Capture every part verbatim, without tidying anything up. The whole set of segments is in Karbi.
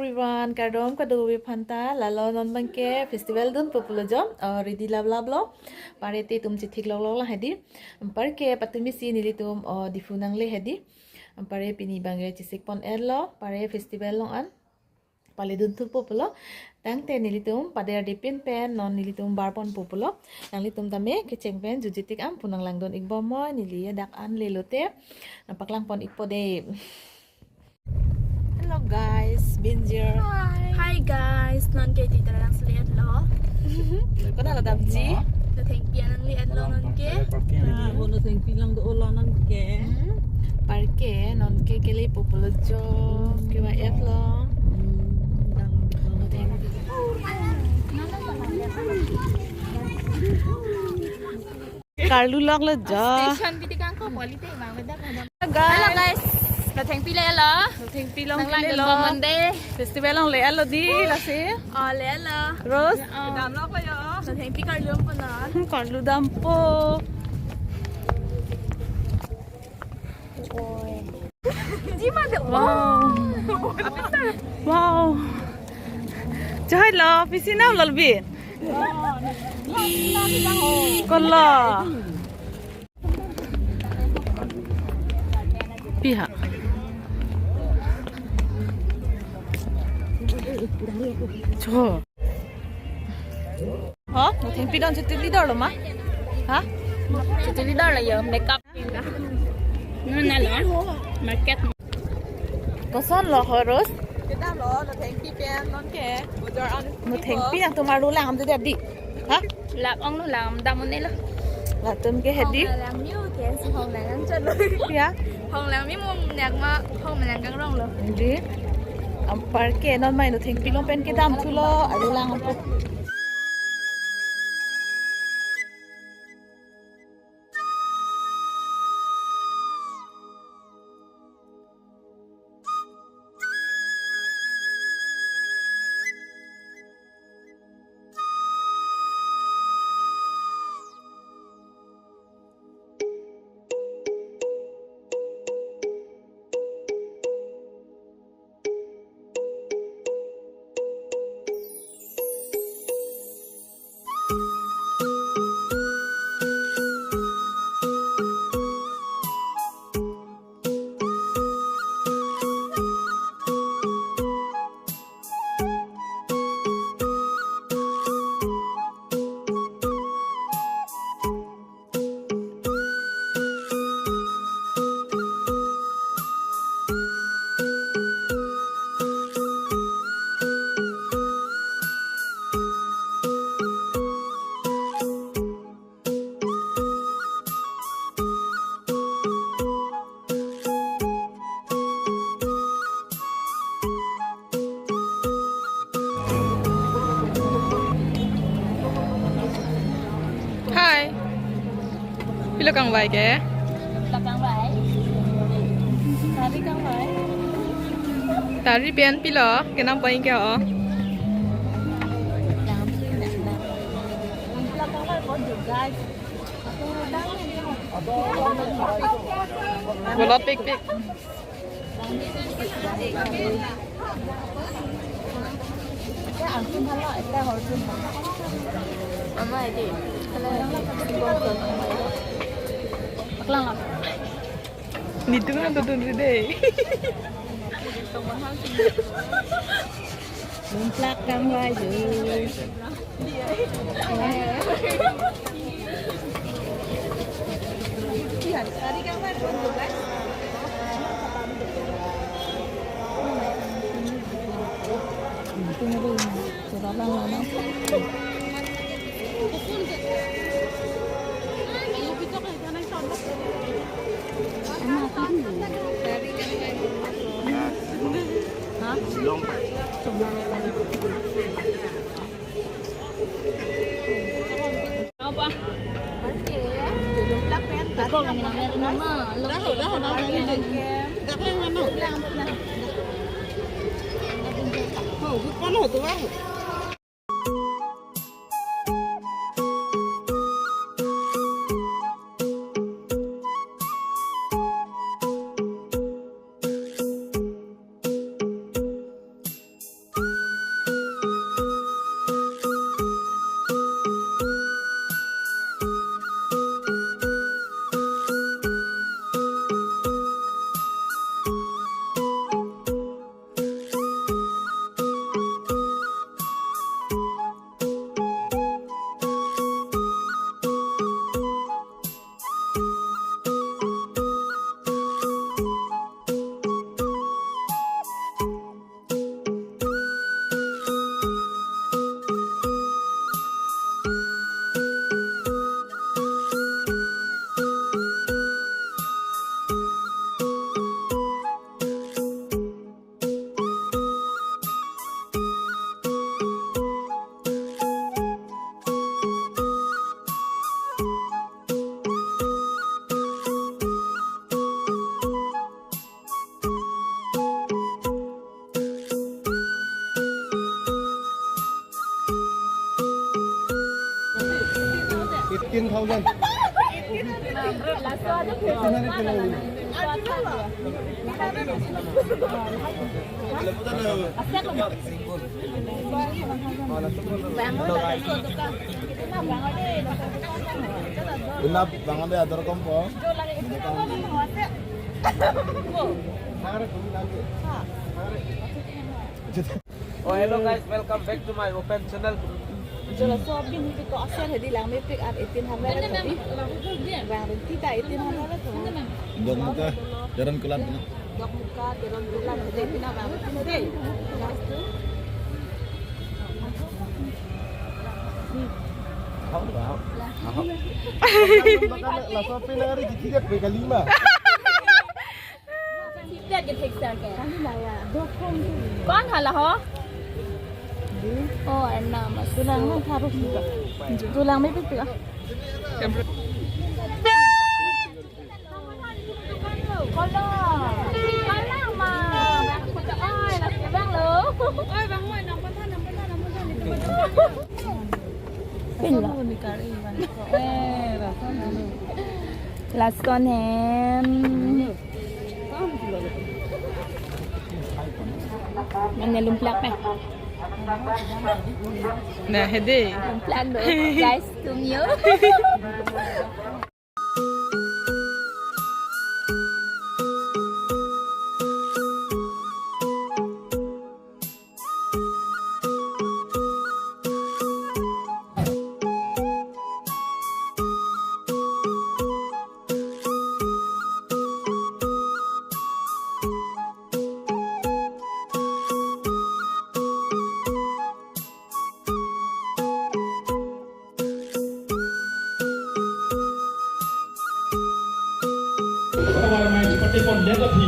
Everyone, kardom kadokave aphanta. Lalo non abangke festival dunpo pulo jo, uh, ready laplaplo. Pare te itum chethik loklok lang hedi. Anparke patumi si nelitum, uh, Diphu nangle hedi. Anpare pini abangke chesik pon-etlo, pare festival along an pale dunthupo pulo. Tangte nelitum pader dipin pen non nelitum barponpo pulo. Nanglitum tame kecheng pen jutje tik an pu nanglangdun-ikbomnoi, neli dak an lelote nangpaklang pon-ikpo de. Hello guys, Binjir. Hi. Hi guys, nonke tita lang seliat lo. Kona lo damji? Nothengpi an nangliat lo nonke. Kena uno thengpi lang do lo nonke. Hmm. Parke nonke kelepo pulo jo, kewa-et lo. Hmm, dang. Karlu loklo jo. Station piti kangko quality mang bedak. Hello guys. Nothengpi lelo. Nothengpi long lelo. Monday. Festival along le-etlo di lasi. Oh, lelo. Rose. Oh. Damloklo jo. Nothengpi karlu dampo na. Karlu dampo. Wow. Wow. Choi lo, pisi nam lo bi. Kolo. Piha. Cho. Ho, nothengpi don chuti lidor lo ma? Ha? Chuti lidor lo jo, makeup. Nuna lo, market. Koson lo ho Rose? Kita lo, nothengpi pen nonke. Bojor an. Nothengpi nangtum arlo lang am jadi. Ha? Lap ong lo lang dam un-elo. Latum ke hedi. Hong lang miu ke si hong lang ang chalo. Ya. Hong lang miu mum nyak ma hong lang kang rong lo. Di. Anparke non mai nothengpi long pen kedamthulo, arlo lang ampo. Hi. Pilo kangvai ke? Pilo kangvai. Tari kangvai. Tari pen pilo kenam poin ke ho? Pilo kangvai ko juga. Bolot pikpik. Ama edi. Paklang lang. Nitum nangdodun ri dei. Lumplak kangvai jo. Ten thousand. Enough, bang ade ador kompo. Oh, hello guys, welcome back to my open channel. Jolo so abin hibi ko aser hedi langmepik at eighteen hundred hedi. Bang renti ta eighteen hundred to. Dokmoka, Teron Kulat na. Dokmoka, Teron Kulat hedi pina bang renti hedi. Last tu. Hau, hau. Hau. Laso pinari di tiga pe kalima. Sipet ke thek sar ke. Kali la ya, dokong tu. Kon hala ho? Oh, Arnam. Tulang nang harus juga. Tulang mepik tu ah. Kolo. Kolo ma. Oi, bang mo, nang pathan, nang pathan, nang pathan. Pin lo. Last one hem. Mane lumplak pe. Nah, hedi. Lumplak do. Guys, tum yo. Havar amei chepate pon det aphi,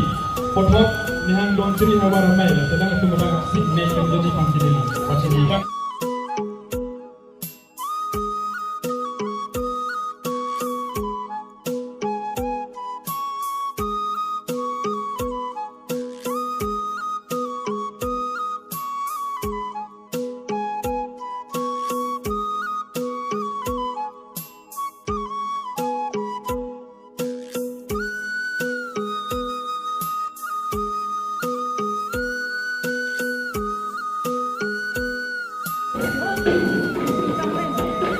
puthot nihang dongchiri havar amei la selang atum abang sik ne kem doji pangchini pachini.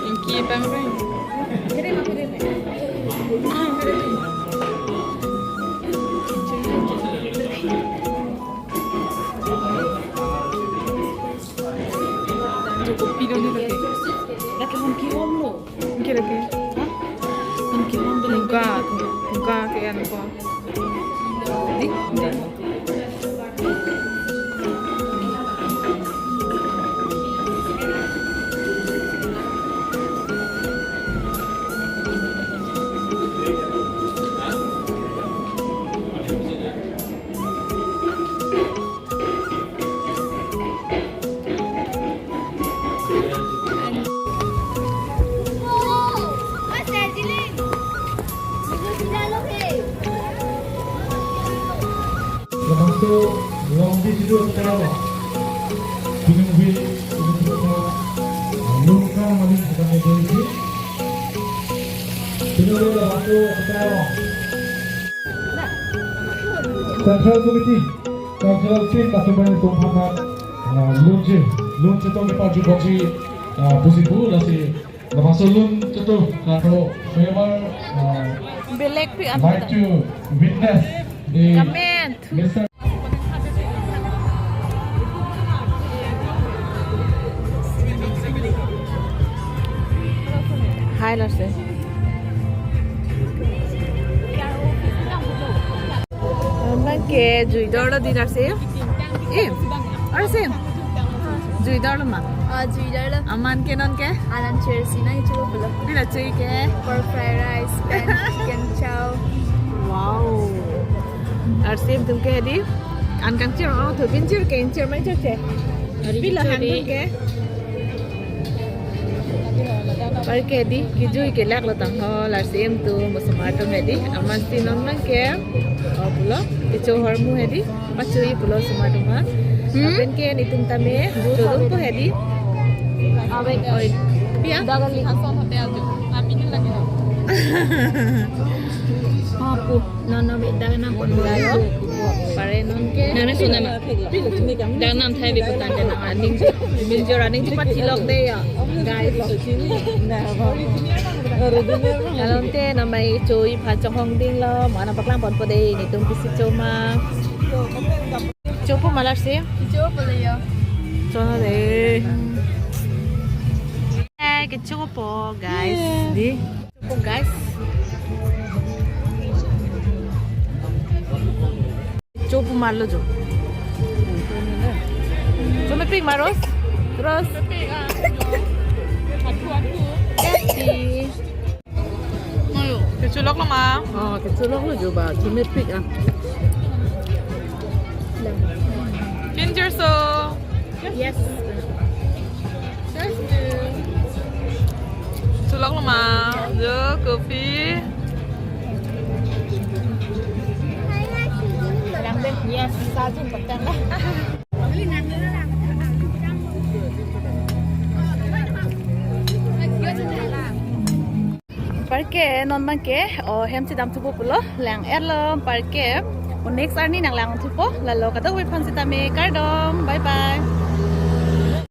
Inki bang bang. Cukup pidon ni lagi. Lagi hon ki hom lo. Kira ke? Hah? Hon ki hom beli. Buka, buka ke an ko. Di, di. Laso along di jidu tero. Pini wi, pini wi, lungkang mani bukan itu. Pini wi laso tero. Central Committee, Cultural Team, kasumber tum phapat, ah, lunche, lunche tong ipa jubaji, ah, pusi pu, lasi, lapaso lunche to, kato, favor, ah, Belek pi an like to witness the Kamen. Mister Hi, Larse. Aman ke jui dolo di Larse. Eh, Larse. Jui dolo ma. Ah, jui dolo. Aman ke non ke? Anan Chelsea na itu pulo. Bila chui ke? Pork fried rice, pan chicken chow. Wow. Larse tum ke di? An kangchir, oh, thopin chir ke, chir mai chir che. Bila han ke. Par ke di, kejui kelak lo tang ho, Larse tum, osomar tum hedi, aman si non nang ke, oh, pulo, kecho ahormu hedi, pachui pulo osomar tum ha. Hmm? Lapen ke nitum tame, chodun po hedi. Oi, pia? Dagali. Apu, non non beda na pon mulai lo. Pare non ke. Nang na sona ma. Dak nam thai bi patan ke nang aning. Min jo aning cepat cilok de ya. Guys. Along te namai choi phan chonghong ding lo. Mana paklang ponpo de netum pisi cho ma. Chopo ma lasi. Chopo le ya. Chona de. Eh, kechopo, guys. Yes. Di. Chopo, guys. Chopo ma lo jo. Chomepik ma Rose? Rose. Atu, atu. Ati. Ayo. Kecholok lo ma. Oh, kecholok lo jo ba. Chomepik ah. Ginger so. Yes. Cholok lo ma. Jo, coffee. Yes, satu petang lah. Parke non bangke, o hem chedam thupo pulo, lang-et lo parke. O next arni nang lang thupo, lalo kadokave aphan sitame kardom, bye bye.